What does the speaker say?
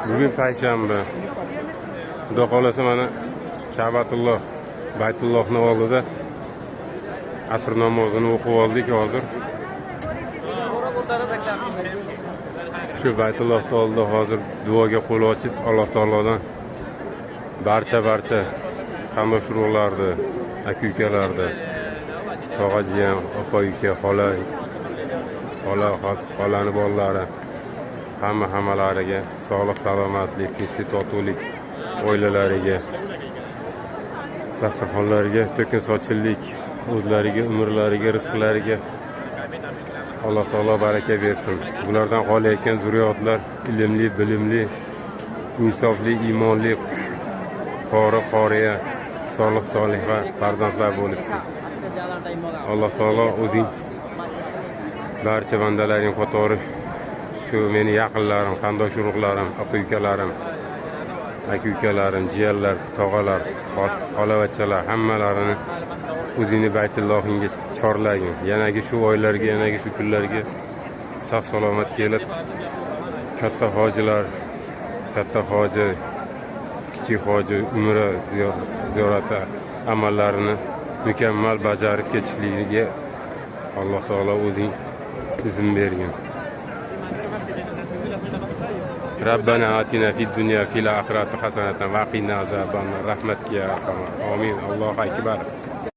Bugun payshanba. Xudo xolasa mana Ka'batulloh, Baytullohni oldida asr namozini o'qib oldik hozir. Shu Baytullohni oldida hozir duoga qo'l ochib Alloh taolodan barcha qarindosh urug'larni, aka ukalarni, tog'a jiyan, opa uka, xola, xolani bolalari hammalariga sog'lik, salomatlik, tinchlik, totuvlik, oilalariga, dasturxonlariga to'kin sochillik, o'zlariga, umrlariga, rizqlariga Alloh taolo baraka bersin. Bulardan qolayotgan zurriyotlar ilmli, bilimli, insofli, iymonli, qori, qoriya, solih, soliha farzandlar bo'lishsin. Alloh taolo o'zing barcha bandalaring qatori shu meni yaqinlarim, qarindosh urug'larim, opa ukalarim, aka ukalarim, jiyanlar, tog'alar, xolavachalar hammalarini o'zingni Baytullohingga chorlagin. Yanagi shu oylarga, yanagi shu kunlarga sog' salomat kelib, katta hojilar, katta hoji, kichik hoji umra ziyorati amallarini mukammal bajarib ketishligiga Alloh taolo o'zing izn bergin. Rabbana atina fid dunya fil oxirati hasanatan va qina azabannar. Rahmatga ya arhamar. Amin. Allohu akbar.